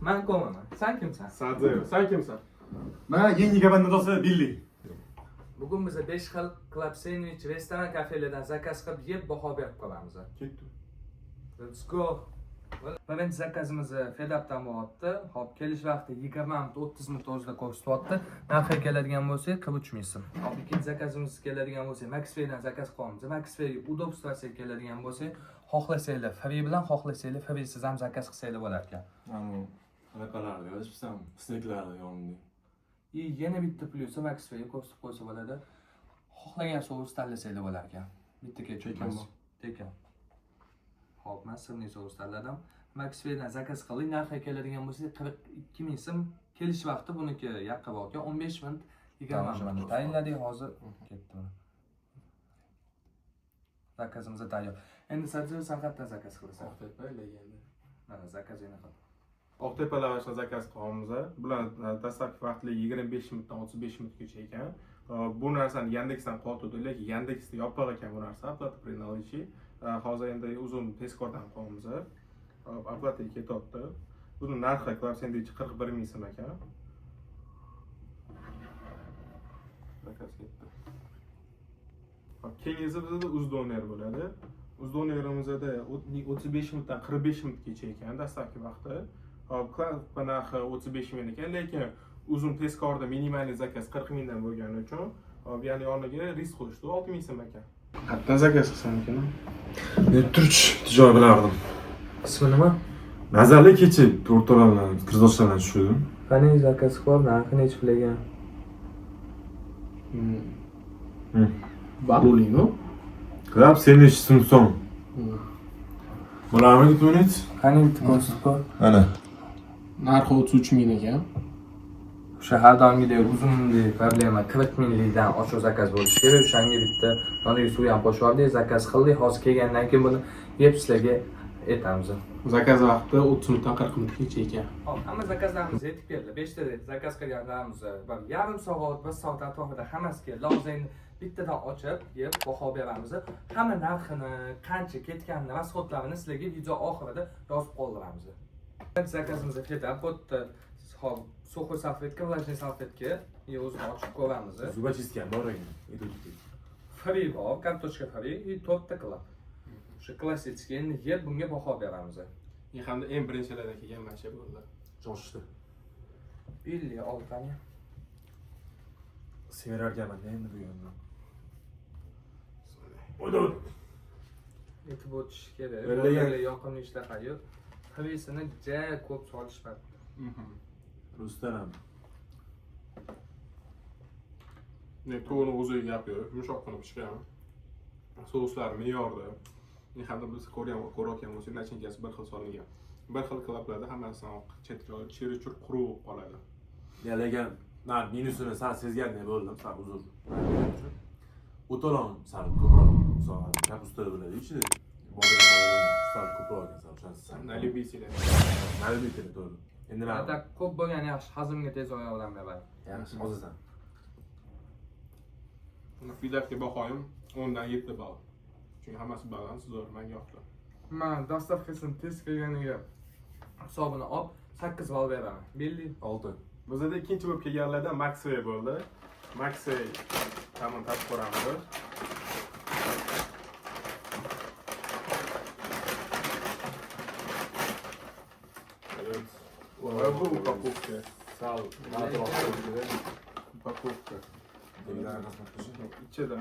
Man Komaman. Sen kimsan? Sadzev. Sen kimsan? Man yangi komanda Billy. Bugun biza 5 xil club sandwich restoran kafelerdan zakaz qilib yeb baho berib qolamiz. Ketdi. Let's go. Birinchi zakazimiz Fedapdan bo'lyapti. Hop, kelish vaqti 20 minut 30 minut o'zida ko'rsatyapti. Narxiga keladigan bo'lsak 43 ming so'm. Hop, ikkinchi zakazimiz keladigan bo'lsak Maxfaydan zakaz qilyapmiz. Maxfay удобство siga keladigan bo'lsak, xohlasanglar free bilan, xohlasanglar freesiz ham zakaz qilsanglar bo'lar ekan. Anu anaqalarni yozibsan, sneklarni yonida. И yana bitta plyusi Maxfayga ko'rsatib qo'ysa bo'ladi. Xohlagan sous tanlasanglar bo'lar ekan. Bitta ketchup Tekin emas. Tekin. Hop, men sirli sous tanladim. Maxfaydan zakaz qildik. Narxiga keladigan bo'lsak 42 ming so'm. Kelish vaqti buniki yaqinroq ekan. 15 minut 20 minut. Tayinladik hozir. Ketdi mana. Zakazimiz tayyor. Endi Sadzi sen qayerdan zakaz qilasan? Oqtepa legenda. Mana zakazingni qil. Oqtepa lavashni zakaz qilyapmiz. Bular dastlabki vaqtli 25 minutdan 35 minutgacha ekan. Bu narsani Yandexdan qilyotgandik, lekin Yandexda yopiq ekan bu narsa, оплата при наличии. Hozir endi uzun tezkordan qilyapmiz. Hop, оплата ketyapti. Buni narxi club sandwich 41 ming so'm ekan. Zakaz ketdi. Hop, keyingisi bizda Uzdoner bo'ladi. Uzdonerimizda 35 minutdan 45 minutgacha ekan dastlabki vaqti. Hop, klapa narxi 35 ming ekan, lekin uzun tezkorda minimalniy zakaz 40 mingdan bo'lgani uchun, hop, ya'ni yoniga risk qo'shdi 6 ming so'm ekan. Qayerdan zakaz qilsam ekan? Men turch tijorat bilardim. Ismi nima? Nazarli kecha to'rtto'lar bilan, qirdoshlar bilan tushdim. Qani zakaz qil, narxi nechi pul ekan? Balulino. Club sandwich Simpson. Bo'larmidi tunet? Qani bitta ko'rsatib ko'r. Ana. Narxi 33 ming ekan. O'sha har doimgidek uzumdek problema 40 minglikdan oshiq zakaz bo'lishi kerak. O'shanga bitta noniga suv ham qo'shib oldik, zakaz qildik. Hozir kelgandan keyin buni yeb sizlarga aytamiz. Zakaz vaqti 30 minutdan 40 minutgacha ekan. Hop, hamma zakazlarimiz yetib keldi. 5 ta zakaz qilganlarimiz bir yarim soat, bir soat atrofida hammasi keldi. Hozir endi bittadan ochib, yeb baho beramiz. Hamma narxini, qancha ketganini, расходlarini sizlarga video oxirida yozib qoldiramiz. Birinchi zakazimiz Fedap bu yerda. Hop, сухой salfetka, влажный salfetka. И o'zini ochib ko'ramiz. Зубочистка bor ekan. Fri bor, kartoshka fri и to'rtta klap. O'sha klassik. Endi yeb bunga baho beramiz. Hamda eng birinchilardan kelgan mana shu bo'ldi. Shoshdi. Billi ol qani. Sevirar ekanman endi bu yerni. O'dod. Aytib o'tish kerak. Lekin- Bolalarga yoqimli ishtaha yo'q. Frisini ja ko'p solishmabdi. Ruslar ham. Ne to'ni o'ziga gap yo'q, yumshoq qilib pishgan. Souslari me'yorda. Hamda biz ko'rgan ko'rayotgan bo'lsak, начинка si bir xil solingan. Bir xil klaplarda hammasi чересчур quruq bo'lib qoladi. Ya lekin man minusini sal sezgandek bo'ldim, sal uzr. O'talon sal ko'proq, misol kapusta bo'ladi ichida. Bodring sal ko'proq ekan, sal o'shanisi sal. На любителя. На любителя, to'g'ri. Endi man Ata ko'p bo'lgani yaxshi, hazmga tez oyoqlanmaydi. Yaxshi ozasan. Fidakka bahoyim 10 dan 7 ball. Chunki hammasi balans zo'r, menga yoqdi. Man dostavkasini tez kelganiga hisobini olib 8 ball beraman. Billi 6. Bizda ikkinchi bo'lib kelganlardan Maxway bo'ldi. Maxway ta'mini tatib ko'ramiz. Va bu упаковка. Sal g'alatiroq bo'ldi. Упаковка. Ichida.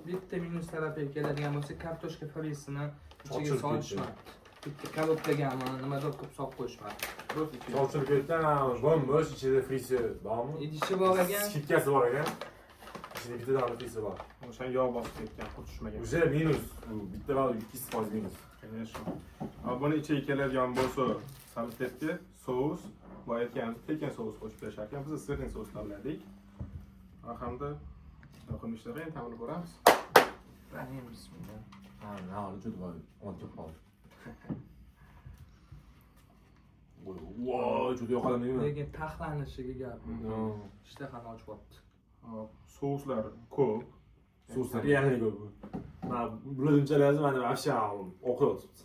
Bitta minus tarafiga keladigan bo'lsa, kartoshka frisini ichiga Ochilib solishmabdi. Bitta korobkagami, nimadir qilib solib qo'yishmabdi. Sochilib ketgan, bo'm-bo'sh ichida frisi bormi? Idishi bor ekan. Skitkasi bor ekan. Ichida bitta dona frisi bor. O'shan yog' bosib ketgan, qurtishmagan. Уже minus. Bu bitta ball 200% minus. Конечно. Buni ichiga keladigan bo'lsa, salfetka, sous, boya aytganimiz tekin sous qo'shib berishar ekan. Biz sirning sous tanladik. Va hamda yoqimli ishtaha endi ta'mini ko'ramiz. Qani, bismillah. Ha, nima juda bor. O'tib qoldi. Voy, juda yoqadimi nima? Lekin taxlanishiga gap yo'q. No. Ishtahani ochyapti. Hop, souslar ko'p. Souslar реально ko'p. Man bular unchalar mana вообще oqib yotibdi.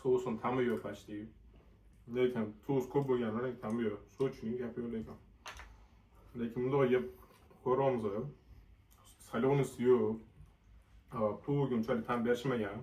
Sousini ta'mi yo'q почти. Lekin sous ko'p bo'lgani, lekin ta'mi yo'q. Сочный, gapi yo'q lekin. Lekin bundoq yeb ko'ramiz. Солёность yo'q. Tovuq unchalik ta'm berishmagan.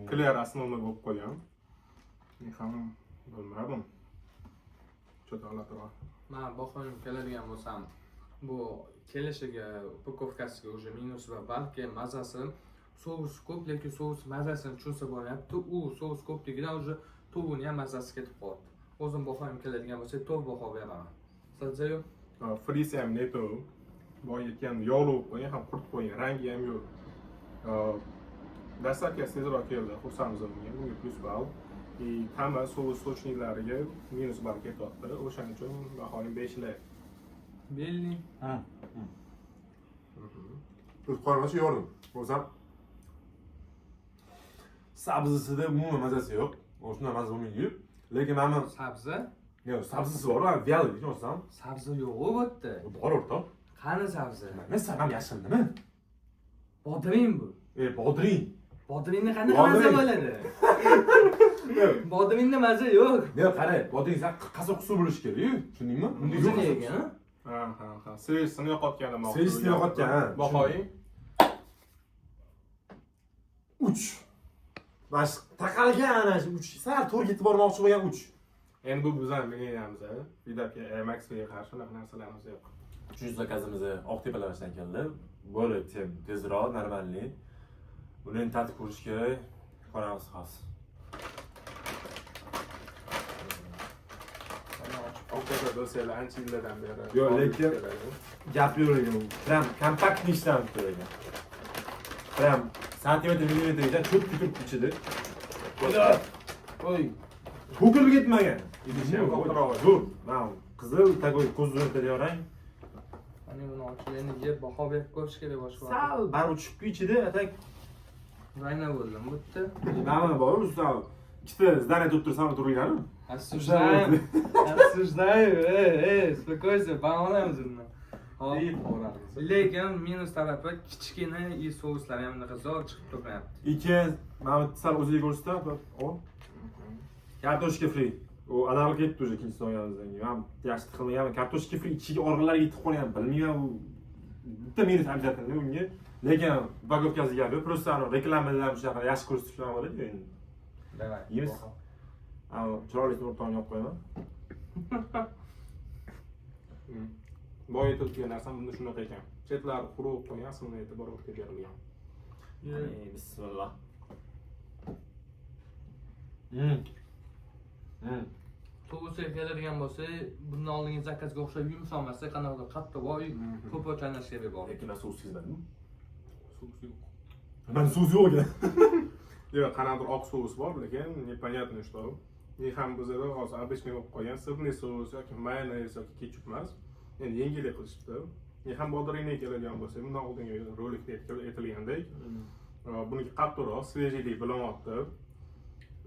Kler основной bo'lib qolgan. Men ham bilmadim. Что-то g'alatiroq. Man bahoyim keladigan bo'lsam, bu kelishiga, упаковка siga уже minus va balki mazasi, sous ko'p, lekin sous mazasini tushunsa bo'lmayapti. U sous ko'pligidan уже tovuqni ham mazasi ketib qoldi. O'zim bahoyim keladigan bo'lsa, 4 baho beraman. Sadzayu. Frisi ham нету. Boya aytgan yog'li bo'lib qolgan, ham quritib qo'ygan, rangi ham yo'q. Доставка si tezroq keldi, xursandmiz bunga, bunga plyus ball. И ta'mi, sous сочный lariga minus ball ketyapti. O'shaning uchun bahoyim 5 lar. Belli. Tuz qormachi yordim. Bo'lsam sabzisida umuman mazasi yo'q. Shunday maza bo'lmaydi. Lekin mana Sabzi? Yo'q, sabzisi bor, man вялый olsam. Sabzi yo'q u bu yerda. Bor, o'rtoq. Qani sabzi? Nima sabab, yashil nima? Bodring bu. E, bodring. Bodringda qanaqa maza Bodring. bo'ladi? Bodringda maza yo'q. Yo'q, qara, bodring san qasir qusur bo'lishi kerak-ku, tushundingmi? Bunda yo'q. O'zi yegan, a? Ha. Свежесть ini yo'qotgan demoqchi. Свежесть ini yo'qotgan, ha. Bahoying? 3. Mana shu taqalgan ana shu 3. Sal to'g'ri ketib bormoqchi bo'lgan 3. Endi bu bizani мнения miz. Vidapga, Maxga qarshi unaqa narsalarimiz yo'q. Uchinchi заказ imiz Oqtepalardan keldi. Более tezroq, нормальный. Buni endi tatib ko'rish kerak. Ko'ramiz hozir. Oqtepa do'stlar ancha yillardan beri. Yo'q, lekin gap yo'q lekin прям компактный ishlanib ekan. Прям santimetr millimetrgacha cho'p turibdi ichida. Oy. To'kilib ketmagan. Idishi ham kattaroq. Zo'r. Mana qizil такой ko'z o'rtadigan rang. Ana buni ochib, endi yeb baho berib ko'rish kerak boshqa. Sal baribir tushibdi ichida, а так Vayna bo'ldim bu yerda. Mana bor, sal ikkita здание turib tursam turilgani. Осуждаем. Осуждаем. Ey, ey, успокойся, ban olamiz undan. Hop. Yeyib ko'ramiz. Lekin minus tarafi kichkina и souslari ham unaqa zo'r chiqib turmayapti. Ikki, mana bu sal o'ziga ko'rsatib, ol. Kartoshka fri. U analog ketdi уже ikkinchisini olganimizdan keyin. Ham yaxshi tiqilmagan, kartoshka fri ichiga orqalariga yetib qolgan, bilmayman, u bitta minus обязательно unga. Lekin упаковка si gap yo'q, просто anavi reklamalar ham shunaqa yaxshi ko'rsatib shunaqa bo'ladi endi. Давай. Yeymiz. Anavi chiroylisini o'rtog'ini olib qo'yaman. Boya aytib narsam bunda shunaqa ekan. Chetlari quruq qolgan, aslida e'tibor o'tga berilgan. Bismillah. Sousiga keladigan bo'lsa, bundan oldingi заказ ga o'xshab yumshoq emas, qanaqadir qattiq voy, ko'proq chaynash kerak bor. Lekin man sous sezmadim. Sous yo'q. Man sous yo'q ekan. Yo'q, qanaqadir oq sous bor, lekin непонятно что. И ham bizada hozir обычный bo'lib qolgan сырный sous yoki mayonez yoki ketchup emas. Endi yengillik qilishibdi. И ham bodringga keladigan bo'lsak, bundan oldingi rolikda aytilgandek, buniki qattiqroq, свежий lik bilinyapti.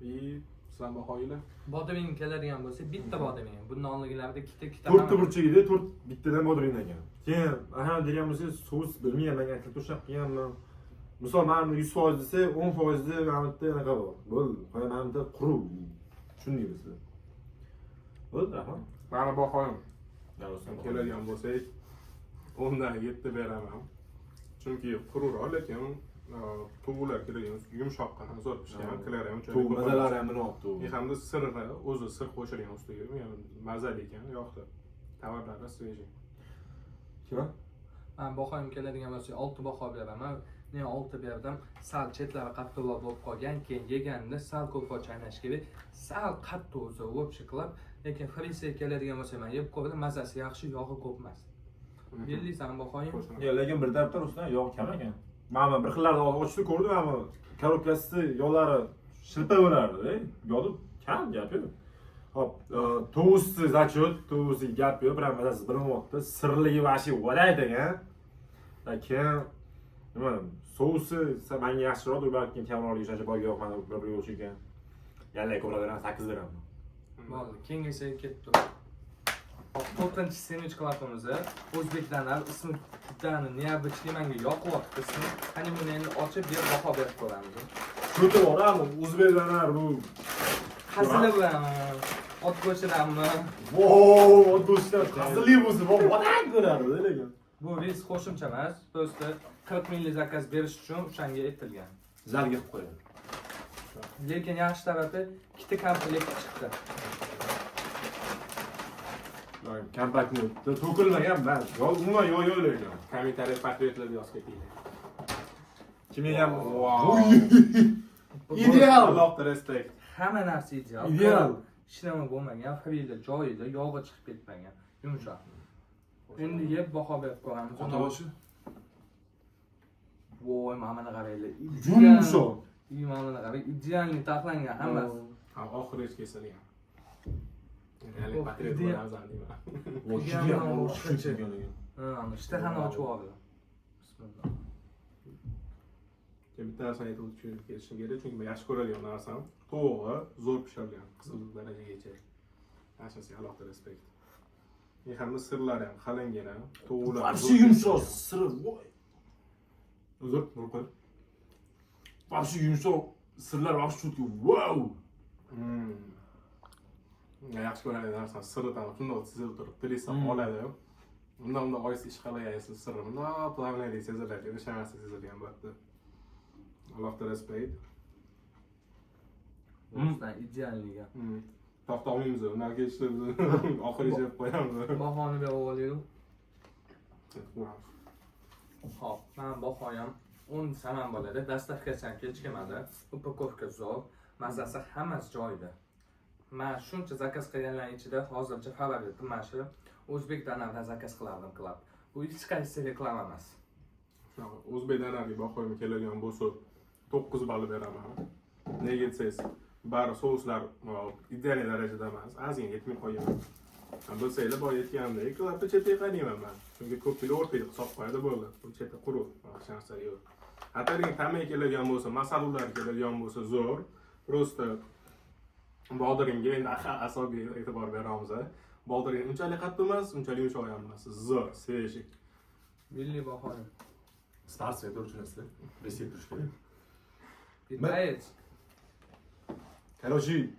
И sizlar bahoyinglar? Bodring keladigan bo'lsa, bitta bodring. Bundan oldingilarda ikkita ikkita. To'rtta burchak edi, to'rt bittadan bodring ekan. Keyin aha degan bo'lsangiz, sous bilmayman, menga aytilib shunaqa qilganman. Misol mana buni 100% desa, 10% mana bu yerda anaqa bor. Bo'ldi. Qo'ya mana bu yerda quruq. Tushundingmi siz? Bo'ldi, rahmat. Mani bahoyim keladigan bo'lsak, 10 dan 7 beraman. Chunki quruqroq, lekin tovuqlar keladigan yumshoqqina, zo'r pishgan, klari ham Tovuq mazalari ham bilyapti. И hamda sirri o'zi sir qo'shilgan ustiga, ya'ni mazali ekan, yoqdi. Tovarlari свежий. Kim? Man bahoyim keladigan bo'lsa, 6 baho beraman. Ne 6 berdim? Sal chetlari qattiqroq bo'lib qolgan, keyin yeganda sal ko'proq chaynash kerak. Sal qattiq o'zi общий qilib, lekin frisiga keladigan bo'lsa, man yeb ko'rdim, mazasi yaxshi, yog'i ko'p emas. Bildingsan bahoyim? Qo'shilaman. Yo'q, lekin bir tarafdan ustidan yog' kam ekan. Mana bir xillarni ochdi ko'rdim, mana коробка si yog'lari shilpa bo'lardi, yog'i kam, gap yo'q. Hop, tovuqsi зачёт, tovuqsi gap yo'q, прям mazasi bilinyapti. Sirligi вообще valayt ekan. Lekin nima, sousi menga yaxshiroq, balkim kamroq o'shancha boyga yoqmadi, bir birga o'xshagan. Yalla ko'proq beraman, 8 beraman. Bo'ldi, keyingisiga ketdik. To'rtinchi sandwich club'imiz o'zbekdan ismi juda необычный, menga yoqyapti ismi. Qani buni endi ochib, yeb baho berib ko'ramiz. Cho'ti borami, o'zbeklar bu. Hazili bilan ot go'shidanmi? Vau, ot go'shtlar hazilli bo'lsa, vadak bo'lardi lekin. Bu risk qo'shimcha emas, просто 40 minglik заказ berish uchun o'shanga aytilgan. Zalga qilib qo'yadi. Lekin yaxshi tarafi, ikkita komplekt chiqdi. Kompaktni to'kilmagan emas. Yo, umuman yo'q, yo'q lekin. Kommentariy portretlar yozib ketinglar. Kim yegan? Wow. Ideal. Allohga respekt. Hamma narsa ideal. Ideal. Hech nima bo'lmagan, frida joyida, yog'i chiqib ketmagan. Yumshoq. Endi yeb baho berib ko'ramiz. Otaboshi. Voy, mana buni qaranglar. Yumshoq. Mana buni qarang, идеальный taxlangan hammasi. Ha, oxiri kesilgan. Ya'ni Oh, portret ideal. bo'lamiz deyman. Voy, Ideal judayam boshqacha. ekan lekin. Ha, ana ishtahani ochib oldi. Bismillah. Keyin bitta narsani aytib o'tishim ketishim kerak, chunki men yaxshi ko'radigan narsam tovug'i zo'r pishirilgan, qizil darajagacha. Narxasiga alohida respekt. И hamda sirlari ham qalingina, tovuqlar. Вообще yumshoq, siri voy. Uzr, nur qo'y. Вообще yumshoq, sirlar вообще чётко. Wow. Yaxshi ko'radigan narsam siri tam shundoq chizilib turib, tilingiz oladi. Undan undan oyisi ish qilgan siri bundoq плавный seziladi, o'sha narsa sezilgan bu yerda. Alohida respekt. Rostdan идеальный ga. To'xta olmaymiz, undan kechdi oxiri yeb qo'yamiz. Bahoni berib olaylik. Xo'p, men bahoyim 10 desam ham bo'ladi. Доставка si ham kechikmadi. Упаковка zo'r, mazasi hammasi joyida. Men shuncha заказ qilganlarning ichida hozircha favoritim mana shu o'zbek donerdan заказ qilardim klab. Bu hech qaysi reklama emas. Shunaqa o'zbek donerga bahoyim keladigan bo'lsa, 9 ball beraman. Nega desangiz, bari souslar ideal darajada emas, ozgina yetmay qolgan. Ha, bilsanglar, boya aytganimdek, klabda chetga qarayman man. Chunki ko'pchilik o'rtaga solib qo'yadi, bo'ldi. Bu cheti quruq, boshqa narsa yo'q. Ataring ta'miga keladigan bo'lsa, masalliqlar keladigan bo'lsa zo'r. Просто bodringga endi asobiy e'tibor beramiz. Bodring unchalik qattiq emas, unchalik yumshoq ham emas. Zo'r, свежий. Milliy bahoyim. Старцы to'g'ri tushunasizlar. Resep turish kerak. Китаец. Короче,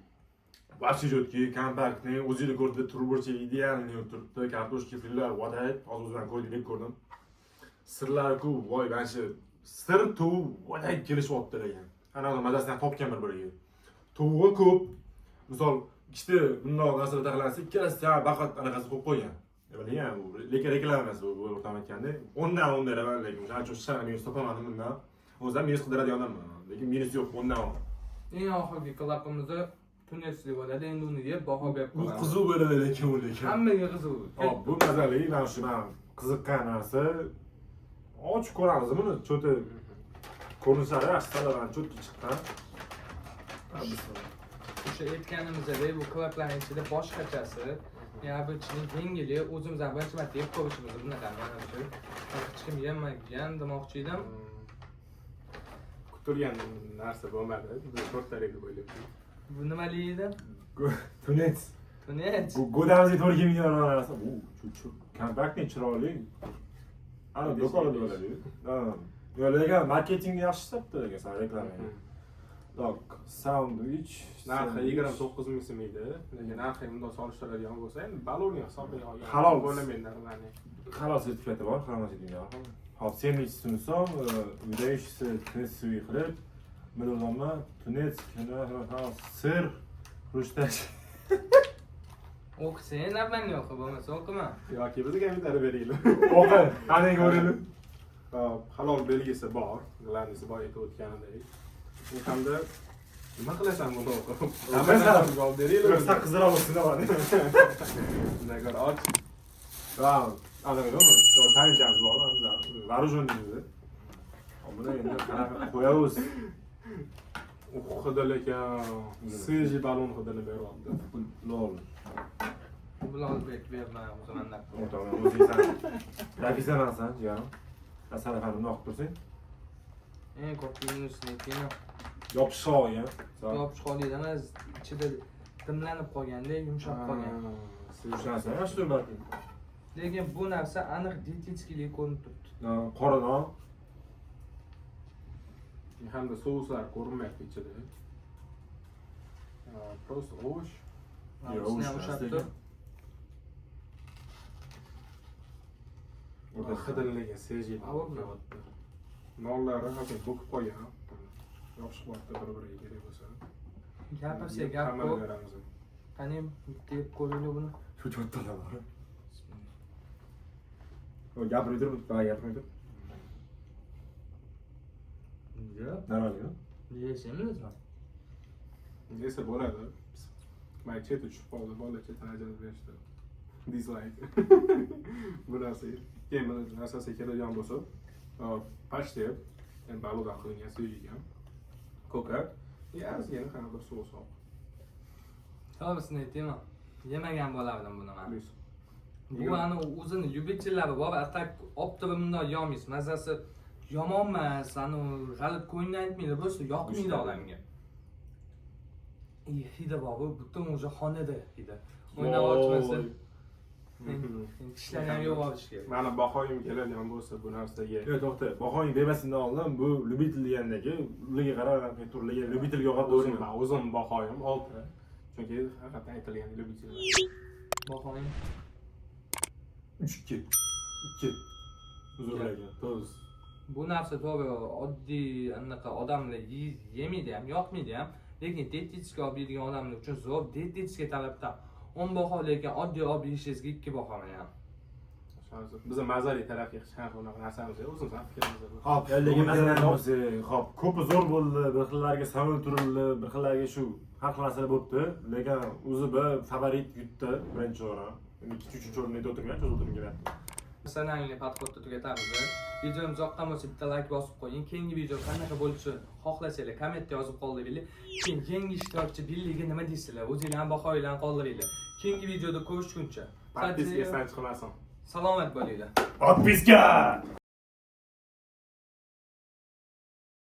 вообще четкий, компактный, o'zinglar ko'rdinglar, turburcha идеальный turibdi, kartoshka frilar, vaday, hozir o'zim ko'rdik, ko'rdim. Sirlar-ku, voy, mana shu sir tovuq vaday kelishyapti lekin. Ana uni mazasini ham topgan bir-biriga. Tovug'i ko'p. Misol, ikkita bundoq narsalar taxlansa, ikkalasi ham baqat anaqasi qo'yib qo'ygan. Nima bu? Lekin reklama emas bu, bu o'rtam aytganda. 10 dan 10 beraman, lekin o'shaning uchun hech qanaqa minus topolmadim bundan. O'zim minus qidiradigan odamman. Lekin minus yo'q, 10 dan 10. Eng oxirgi klapimizni тунец li bo'ladi. Endi uni yeb baho berib Bu ko'ramiz. qiziq bo'ladi lekin u lekin. Hammaga qiziq. Hop, bu mazali, mana shu man qiziqqan narsa. Och ko'ramiz buni, чё-то ko'rinishlari yaxshi, saladan чётко chiqqan. O'sha aytganimizdek, bu klaplarning ichida boshqachasi, необычный, yengili, o'zimiz ham birinchi marta yeb ko'rishimiz bunaqa manimcha. Hech kim yemagan demoqchi edim. Kutilgan narsa bo'lmadi. Biz to'rttalik deb o'ylayapmiz. Bu nimali edi? Тунец. Тунец. Bu go'damizga to'g'ri kelmaydigan narsa. Bu chu компактный, chiroyli. Ana do'konda bo'ladi. Ha. Yo'q, lekin marketing yaxshi ishlabdi lekin san reklamaga. Так, sandwich. Narxi 29 ming so'm edi. Lekin narxi bundoq solishtiradigan bo'lsa, endi balonni hisobiga olgan. Halol. Bo'lmaydi нормальный. Halol sertifikati bor, halol sertifikati bor. Hop, sandwich so'm, выдающийся тунцовый хлеб, мелодрама, тунец, сыр, хрустящий. O'qisang navbatni o'qi, bo'lmasa o'qima. Yoki bizga kommentariy beringlar. O'qi, qani ko'raylik. Hop, halol belgisi bor, главный si boya aytib o'tganidek. Hamda nima qilasan buni o'qib? Hamma narsaga javob beringlar. Yo'qsa qizroq bo'lsin deyapti. Bundan ko'ra och. Va, ana nima? Tanishamiz bor, вооруженный miz. Buni endi qanaqa qo'yamiz? U hidi lekin свежий balon hidini beryapti. Lol. Bilolbek berma, o'zim andak. O'rtoq, o'zing san. Professionalsan, jigarim. Asal bundoq qilib tursang. Eng ko'p minusni keyin Yopishqoq ekan. yopishqoqlik emas, ichida dimlanib qolganda, yumshab qolgan. O'sha narsa yaxshi balki. Lekin bu narsa aniq диетический lik ko'rinib turibdi. Qora non. Hamda souslar ko'rinmayapti ichida. Просто овощ. Yo'q, Ovocini ham ovош ushlab lekin. tur. O'rtasida. Hidini lekin свежий. Avobmi? Nonlari hozir bo'kib qolgan. Yopishib qolibdi bir-biriga kerak bo'lsa. Gapirsa gap Hammani ko'p. beramiz. Qani bitta yeb ko'raylik buni. Shu kattalar bor. Gapirmay turib, gapirmay turib. Yo'q. Нормально. Yeysanmi o'zi? Desa bo'ladi. Mayli, cheti tushib qoldi, bola chetini ajratib berishdi. Dislike. Bu narsa. Keyin bu narsasiga keladigan bo'lsa, паштет, yani baliqdan qilingan свежий ekan. Ko'kat, и ozgina qanaqadir sous oq. To'g'risini aytaymi? Yemagan bo'lardim buni man. Plyus. Bu ani o'zini любитель lari bor, а так olib turib bundoq yeyolmaysiz. Mazasi yomon emas, ani g'alati ko'ngildan aytmaydi, просто yoqmaydi odamga. И hidi bor, bu butun уже xonada hidi. O'ynab ochmasa, tishlarni ham yo'q olish kerak. Mani bahoyim keladigan bo'lsa bu narsaga. Yo'q, to'xta. Bahoying bermasindan oldin bu любитель degandagi ularga qarab turliga любитель ga yoqadi. O'zim, man o'zim bahoyim 6. Chunki haqiqatdan aytilgan любитель. Bahoying. 3 2. 2. Uzr aka, to'g'ri. Bu narsa to'g'ri, oddiy anaqa odamlar yemaydi ham, yoqmaydi ham, lekin dietetический olib yeydigan odamlar uchun zo'r, dietetический talabdan 10 baho, lekin oddiy olib yeyishingizga 2 baho ham. Biz mazali tarafga hech qanaqa unaqa narsamiz yo'q, o'zimizni fikrimiz bor. Hop, lekin masalan bo'lsa, hop, ko'pi zo'r bo'ldi, bir xillarga savol turildi, bir xillarga shu har xil narsalar bo'libdi, lekin o'zi bir favorit yutdi birinchi o'rin. Endi ikkinchi, uchinchi o'rinda aytib o'tirgan, cho'zib o'tirgim kelyapti. Personalniy подход da tugatamiz. Videomiz yoqqan bo'lsa bitta like bosib qo'ying. Keyingi video qanaqa bo'lishini xohlasanglar kommentda yozib qoldiringlar. Keyin yangi ishtirokchi Billiga nima deysizlar? O'zinglarning bahoyinglarni qoldiringlar. Keyingi videoda ko'rishguncha. Подписка esdan chiqmasin. Salomat bo'linglar. Подписка!